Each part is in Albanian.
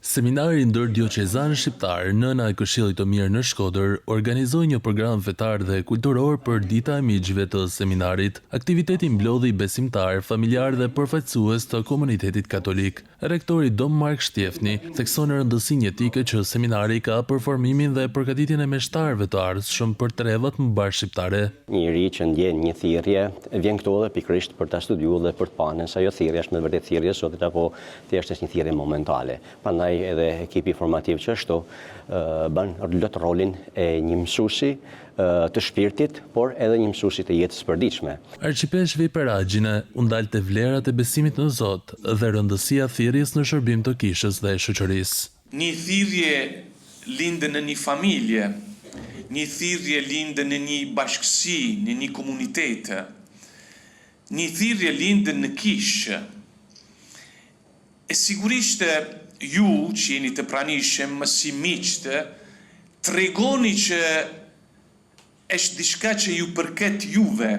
Seminari Ndërdioqezan Shqiptar, Nëna e Këshillit të Mirë në Shkodër, organizoi një program fetar dhe kulturor për Dita e Miqve të Seminarit. Aktiviteti mblodhi besimtarë, familjarë dhe përfaqësues të komunitetit katolik. Rektori Dom Mark Shtjefni thekson rëndësinë jetike që seminari ka për formimin dhe përgatitjen e meshtarëve të ardhshëm për trevat mbarëshqiptare. Një i ri që ndjen një thirrje, vjen këtu edhe pikërisht për ta studiuar dhe për të parë nëse ajo thirrje është me të vërtetë thirrje e Zotit apo thjesht është një thirrje momentale. Prandaj edhe ekipi formativ që është këtu bën lot rolin e një mësuesi të shpirtit, por edhe një mësuesi të jetës së përditshme. Arqipeshkvi Peragine u ndal te vlerat e besimit në Zot dhe rëndësia e thirrjes në shërbim të Kishës dhe shoqërisë. Një thirrje lind në një familje, një thirrje lind në një bashkësi, në një komunitet. Një thirrje lind në kishë. E sigurisht ju që jeni të pranishëm si miqtë, tregoni që është diçka që ju përket juve.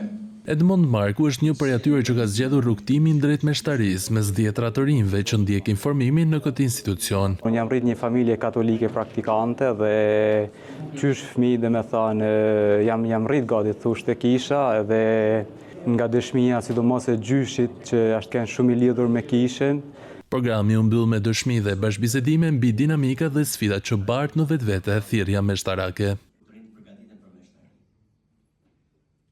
Edmond Marku është një prej atyre që ka zgjedhur rrugëtimin drejt meshtarisë mes dhjetëra të rinjve që ndjekin formimin në këtë institucion. Unë jam rrit një familje katolike praktikante dhe qysh fëmijë domethanë jam jam rrit gati thush te kisha edhe Nga dëshmia, sidomos e gjyshit që asht kenë shumë i lidhur me kishën. Programi u mbyll me dëshmi dhe bashkëbisedime mbi dinamikat dhe sfidat që bart në vetvete thirrja meshtarake.